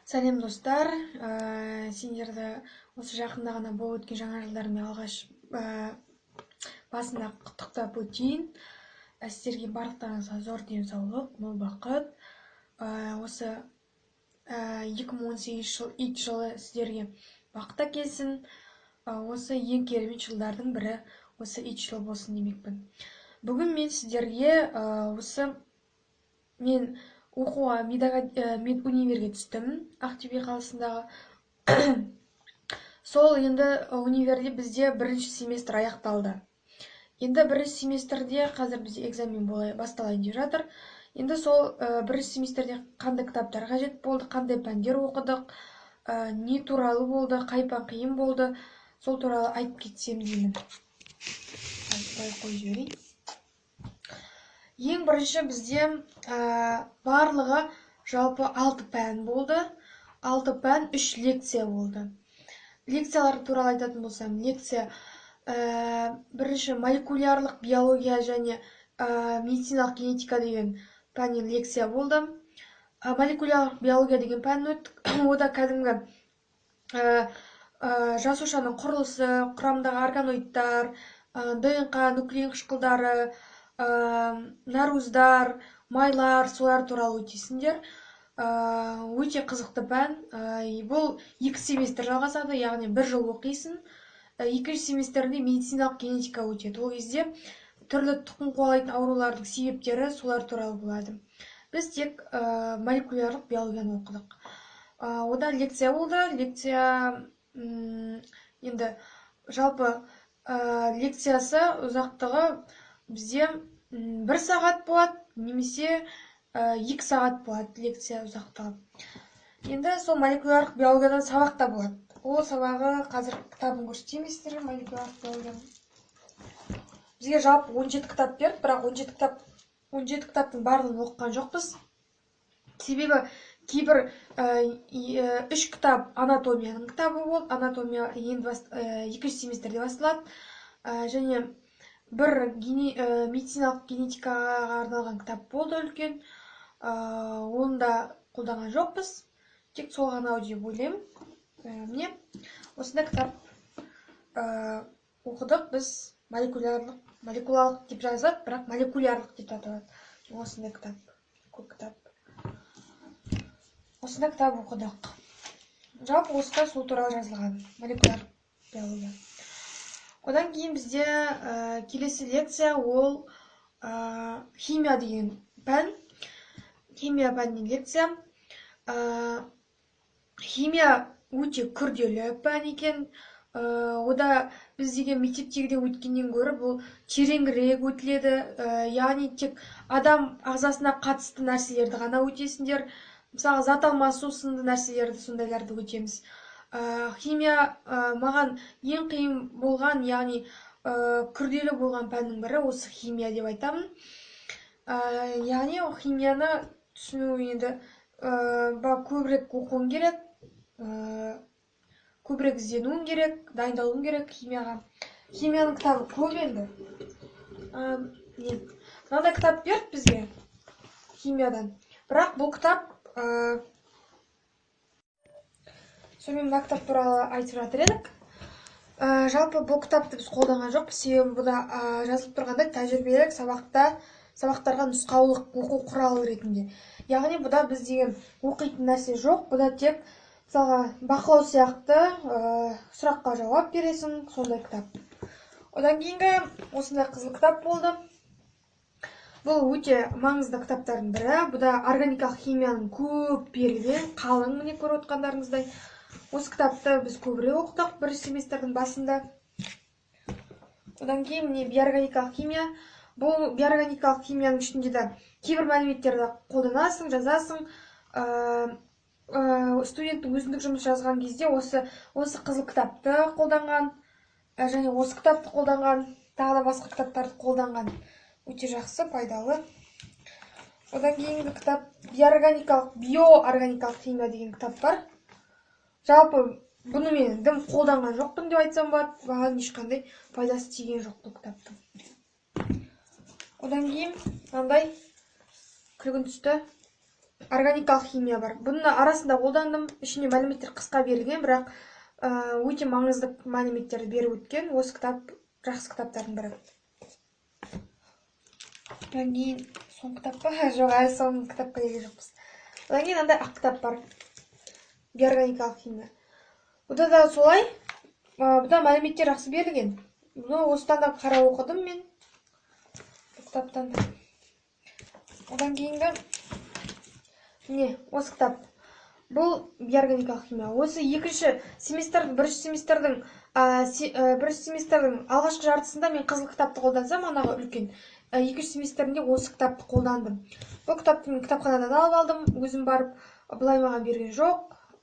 Сәлем, достар! Сендерді осы жақында ғана болып өткен жаңа жылдармен алғаш басында құттықтап өтейін. Сіздерге барлықтарыңызға зор денсаулық, мол бақыт. Осы 2018 жыл, ит жылы сіздерге бақыт әкелсін. Осы ең керемет жылдардың бірі осы ит жылы болсын демекпін. Бүгін мен сіздерге осы мен оқуға медуниверге түстім, Ақтөбе қаласындағы. Сол енді универде бізде бірінші семестр аяқталды. Енді бірінші семестрде қазір бізде экзамен басталайын деп жатыр. Енді сол бірінші семестрде қандай кітаптар қажет болды, қандай пәндер оқыдық, не туралы болды, қай пән қиын болды, сол туралы айтып кетсем деймін. Былай қойып жіберейін. Ең бірінші бізде барлығы жалпы алты пән болды. Алты пән, үш лекция болды. Лекциялар туралы айтатын болсам, лекция бірінші молекулярлық биология және медициналық генетика деген пәннен лекция болды. Молекулярлық биология деген пән өттік. Ода кәдімгі жасушаның құрылысы, құрамындағы органоидтар, ДНК, нуклеин қышқылдары, нәруыздар, майлар, солар туралы өтесіңдер. Өте қызықты пән. Бұл 2 семестр жалғасады, яғни бір жыл оқисың. Екінші семестрінде медициналық генетика өтеді. Ол кезде түрлі тұқым қуалайтын аурулардың себептері, солар туралы болады. Біз тек молекулярлық биологияны оқыдық. Одан лекция болды. Лекция енді жалпы лекциясы ұзақтығы бізде 1 сағат болады немесе 2 сағат болады лекция ұзақтығы. Енді сол молекулярлық биологиядан сабақ та болады. Ол сабағы қазір кітабын көрсетейін сіздерге, молекулярлық биологияның. Бізге жалпы 17 кітап берді, бірақ 17 кітап, 17 кітаптың барлығын оқыған жоқпыз. Себебі кейбір үш кітап анатомияның кітабы болды. Анатомия енді екінші семестрде басталады. Және бір медициналық генетикаға арналған кітап болды үлкен. Оны да қолданған жоқпыз. Тек сол ғана ау деп ойлаймын. Міне, осындай кітап оқыдық біз. Молекулярлық, молекулалық деп жазады, бірақ молекулярлық деп аталады. Осындай кітап, көк кітап. Осындай кітап оқыдық. Жалпы осында сол туралы жазылған, молекулярлық биология. Одан кейін бізде келесі лекция ол химия деген пән. Химия пәнінен лекция. Химия өте күрделі пән екен. Ода біз деген мектептегідей өткеннен гөрі бұл тереңірек өтіледі. Яғни тек адам ағзасына қатысты нәрселерді ғана өтесіңдер. Мысалы, зат алмасу сынды нәрселерді, сондайларды өтеміз. Химия маған ең қиын болған, яғни күрделі болған пәннің бірі осы химия деп айтамын. Яғни химияны түсіну енді көбірек оқуың керек, көбірек ізденуің керек, дайындалуың керек химияға. Химияның кітабы көп енді. Не, мынандай кітап берді бізге химиядан. Бірақ бұл кітап, сонымен мына кітап туралы айтып жатыр едік. Жалпы бұл кітапты біз қолданған жоқпыз, себебі бұда жазылып тұрғандай тәжірибелік сабақтарға нұсқаулық оқу құралы ретінде. Яғни бұда біз деген оқитын нәрсе жоқ, бұда тек мысалға бақылау сияқты сұраққа жауап бересің, сондай кітап. Одан кейінгі осындай қызыл кітап болды. Бұл өте маңызды кітаптардың бірі. Бұда органикалық химияның көп берілген, қалың, міне көріп отқандарыңыздай. Осы кітапты біз көбірек оқыдық бір семестрдің басында. Одан кейін міне биорганикалық химия. Бұл биорганикалық химияның ішінде де кейбір мәліметтерді қолданасың, жазасың. Студенттің өзіндік жұмыс жазған кезде осы қызыл кітапты қолданған, және осы кітапты қолданған, тағы да басқа кітаптарды қолданған. Өте жақсы, пайдалы. Одан кейінгі кітап биоорганикалық химия деген кітап бар. Жалпы бұны мен дым қолданған жоқпын деп айтсам болады, маған ешқандай пайдасы тиген жоқ бұл кітаптың. Одан кейін мынандай күлгін түсті Органикалық химия бар. Бұның арасында қолдандым. Ішінде мәліметтер қысқа берілген, бірақ өте маңызды мәліметтерді беріп өткен. Осы кітап жақсы кітаптардың бірі. Одан кейін соңғы кітап па? Жоқ, әлі соңғы кітапқа келген жоқпыз. Одан кейін мынандай ақ кітап бар. Биорганикалық химия. Бұда да солай. Бұда мәліметтер жақсы берілген. Бұны осыдан да қарап оқыдым мен. Бұл кітаптан да. Одан кейінгі міне осы кітап. Бұл биорганикалық химия. Осы екінші семестрдің, бірінші семестрдің алғашқы жартысында мен қызыл кітапты қолдансам, анағы үлкен. Екінші семестрінде осы кітапты қолдандым. Бұл кітапты мен кітапханадан алып алдым, өзім барып, былай маған берген жоқ.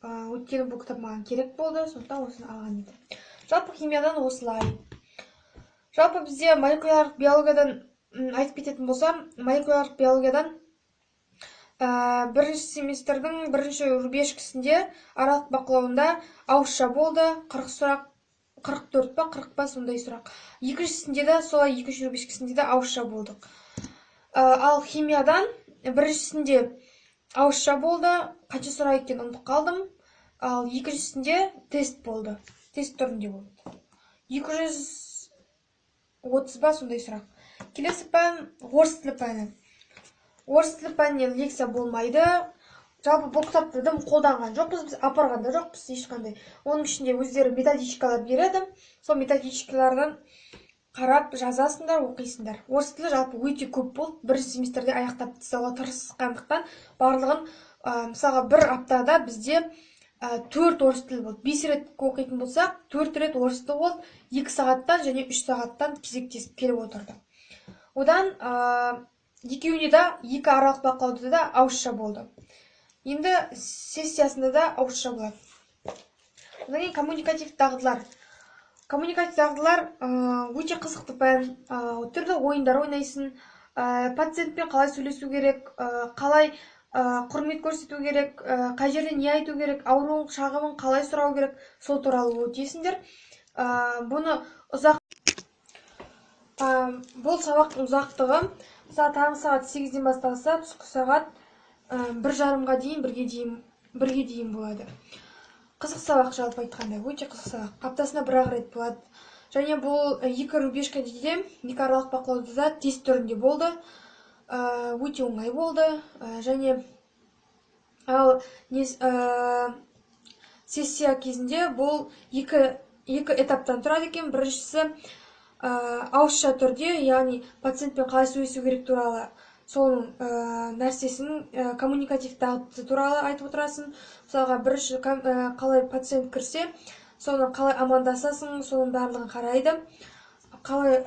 Өйткені бұл кітап маған керек болды, сондықтан осыны алған едім. Жалпы химиядан осылай. Жалпы бізде молекулярлық биологиядан айтып кететін болсам, молекулярлық биологиядан бірінші семестрдің бірінші рубежкісінде аралық бақылауында ауызша болды, 40 сұрақ, 44 па, 40 па, сондай сұрақ. Екіншісінде де солай, екінші рубежкісінде де ауызша болдық. Ал химиядан біріншісінде ауызша болды, қанша сұрақ екенін ұмытып қалдым. Ал екіншісінде тест болды, тест түрінде болды. 230 ба, сондай сұрақ. Келесі пән орыс тілі пәні. Орыс тілі пәнінен лекция болмайды. Жалпы бұл кітапты дым қолданған жоқпыз, біз апарған да жоқпыз ешқандай. Оның ішінде өздері методичкалар береді. Сол методичкалардан қарап жазасыңдар, оқисыңдар. Орыс тілі жалпы өте көп болды. Бірінші семестрде аяқтап тастауға тырысқандықтан барлығын, мысалға, бір аптада бізде 4 орыс тілі болды. 5 рет оқитын болсақ, 4 рет орыс тілі болды. 2 сағаттан және 3 сағаттан кезектесіп келіп отырды. Одан екеуіне де, екі аралық бақылауда да ауызша болды. Енді сессиясында да ауызша болады. Одан кейін коммуникативті дағдылар. Коммуникативті дағдылар өте қызықты пән. Түрлі ойындар ойнайсың. Пациентпен қалай сөйлесу керек, қалай құрмет көрсету керек, қай жерде не айту керек, ауруын, шағымын қалай сұрау керек, сол туралы өтесіңдер. Бұны ұзақ, бұл сабақтың ұзақтығы, мысалы, таңғы сағат 8-ден басталса, түскі сағат 1:30-ға дейін, 1-ге дейін болады. Қызық сабақ, жалпы айтқанда, өте қызық сабақ. Аптасына бір-ақ рет болады. Және бұл екі рубежка де, екі аралық бақылауда да тест түрінде болды. Өте оңай болды. Және ал сессия кезінде бұл екі этаптан тұрады екен. Біріншісі ауызша түрде, яғни пациентпен қалай сөйлесу керек туралы, соның нәрсесін, коммуникативті дағды туралы айтып отырасың. Мысалға, бірінші қалай пациент кірсе, соны қалай амандасасың, соның барлығын қарайды. Қалай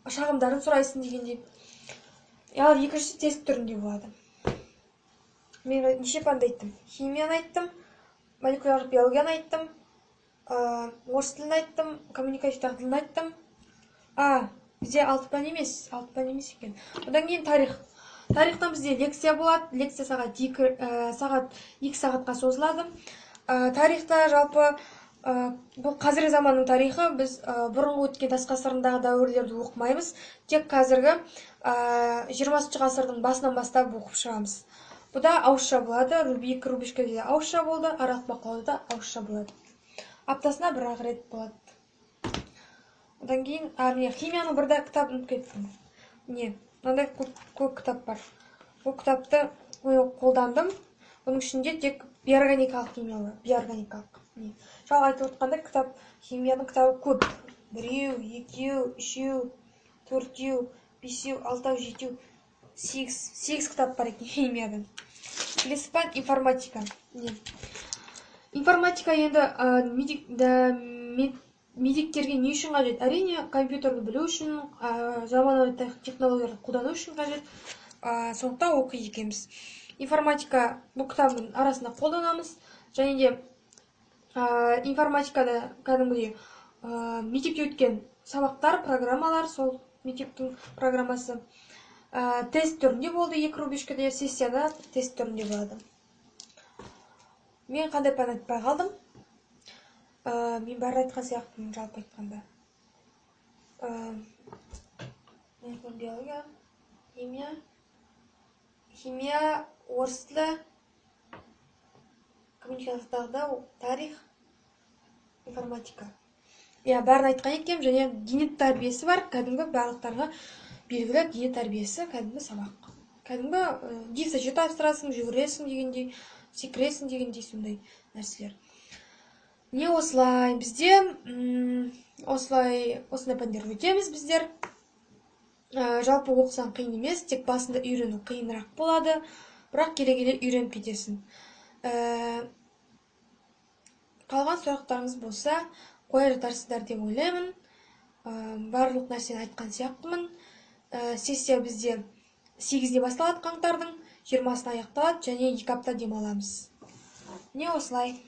шағымдарын сұрайсың дегендей. Ал екіншісі тест түрінде болады. Мен неше пәнді айттым? Химияны айттым, молекулярлық биологияны айттым, орыс тілін айттым, коммуникативті дағдыны айттым. Бізде 6 пән емес, 6 пән емес екен. Одан кейін тарих. Тарихтан бізде лекция болады. Лекция сағат 2 сағатқа созылады. Тарихта жалпы бұл қазіргі заманның тарихы. Біз бұрынғы өткен тас ғасырындағы дәуірлерді оқымаймыз. Тек қазіргі 20 ғасырдың басынан бастап оқып шығамыз. Бұда ауызша болады. Екі рубежкеде де ауызша болды, аралық бақылауда да ауызша болады. Аптасына бір-ақ рет болады. Одан кейін, міне, химияның бір де кітабын ұмытып кеттім. Міне, мынандай көп кітап бар. Бұл кітапты қолдандым. Бұның ішінде тек биорганикалық химия бар. Биорганикалық. Міне. Жалпы айтып отқанда химияның кітабы көп. 1, 2, 3, 4, 5, 6, 7, 8. 8 кітап бар екен химиядан. Келесі пән информатика. Міне. Информатика енді медиктерге не үшін қажет? Әрине, компьютерді білу үшін, заманауи технологияларды қолдану үшін қажет. Сондықтан оқиды екенбіз. Информатика бұл кітабының арасында қолданамыз. Және де информатикада кәдімгідей мектепте өткен сабақтар, программалар, сол мектептің программасы. Тест түрінде болды, екі рубежкеде, сессияда тест түрінде болады. Мен қандай пән айтпай қалдым? Мен бәрі айтқан сияқтымын, жалпы айтқанда. Биология, химия. Химия, орыс тілі, коммуникациялық, тарих, информатика. Иә, бәрін айтқан екенмін. Және дене тәрбиесі бар, кәдімгі барлықтарға белгілі дене тәрбиесі, кәдімгі сабақ. Кәдімгі дефицит тапсырасың, жүгіресің дегендей, секіресің дегендей, сондай нәрселер. Міне, осылай бізде, осылай, осындай пәндер өтеміз біздер. Жалпы оқысаң, қиын емес, тек басында үйрену қиынырақ болады, бірақ келе келе үйреніп кетесің. Қалған сұрақтарыңыз болса, қоя жатарсыздар деп ойлаймын. Барлық нәрсені айтқан сияқтымын. Сессия бізде 8-де басталады қаңтардың, 20-сына аяқталады және 2 апта демаламыз. Міне, осылай.